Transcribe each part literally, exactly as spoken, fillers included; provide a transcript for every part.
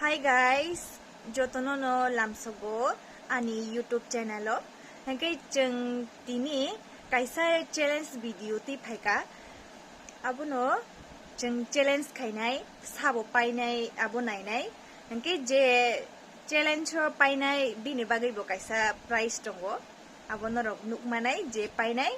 Hi guys, jotono no lamsogo ani YouTube channel o. Hingke chwng tini kaisa challenge video twi phaika. Abono chwng challenge khainai, sabo painai, abo nainai. Hingke je challenge o painai, bini bagwi bo kaisa prize tongo. Abo norok nukmanai je painai,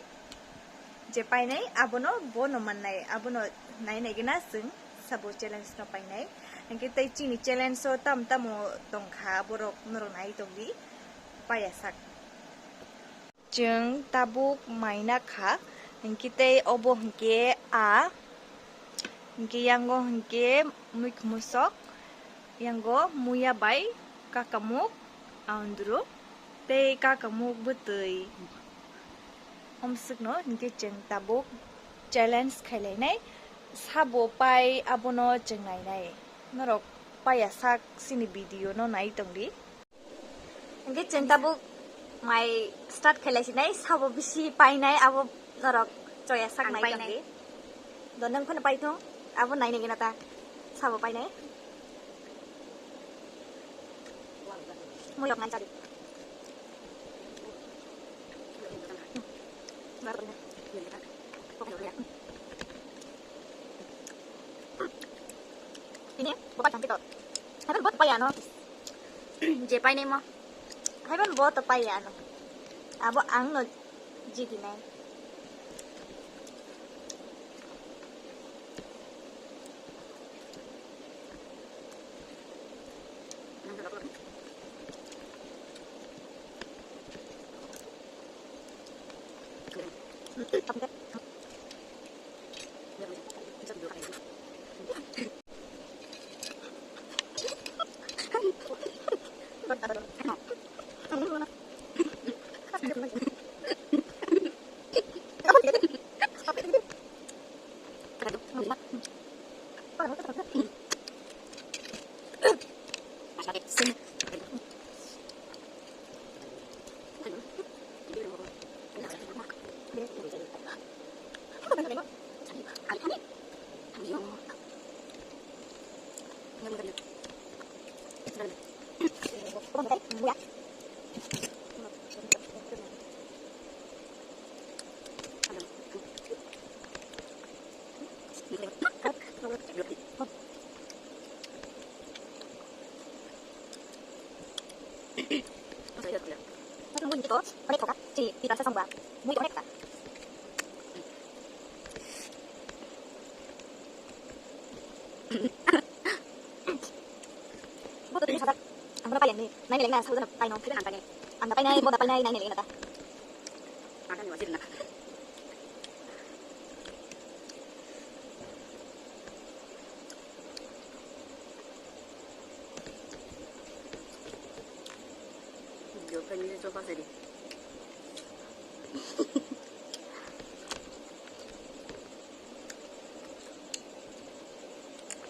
je painai abono bono mannai, abono nainai gena chwng sabo challenge no painai. Hingke tei chini challenge o tam tamo tongkha borok norok nai tongdi paiya sak. Chwng tabuk maina kha, hingke tei obo hingke a, hingke yango hingke mwkhmusok, yango muya bai kakamuk aundru tei kakamuk bwtwi. Omswkno hingke chwng tabuk challenge khailainai, sabo pai abono chwng nainai, norok paiya sak chini video no nai tongdi. Hingke chwng tabuk mai start khailai sinai, sabo bisi painai, abo norok choya sak ang nai painai. Tongdi. Do nwng phano paithung, abo nainai gena ta sabo painai. Mui rok ngan chadi. Ini, bukan sampai tot. Haibon bo to paiya no. Je painai mo. Haibon bo to paiya no. Abo ang no jidinai. Bodo tini sadak, ang bono paileng ni, nai ni leng na, saudana paino. Ang painai, boda painai, nai ni leng na ta.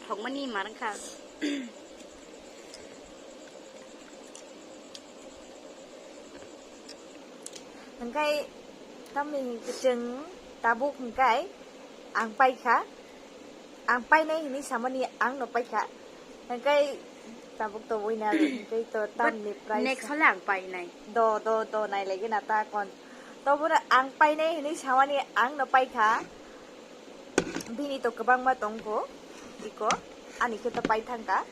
Hokmani marang kha. Hingkai tamni hingke chwng tabuk hingkai ang paikha, ang painai hinui samani ang no paikha, hingkai tabuk to winner hingkai to tamni prize. Next hole ang painai. Do, do, do, nailai gena ta kon. To bono ang painai hinui samani ang no paikha. Bini to kwbangma tongkho, iko, ani khe to paithangkha,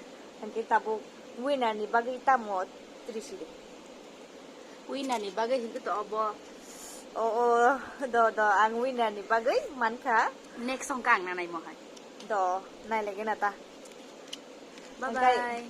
hingke tabuk winner ni bagwi tamo trisiri. Winner ni bagwi hingke to obo. O, o, do, do, ang winner ni bagwi mankha. Next song ka ang nanai mohai. Do, nailai gena ta. Bye bye.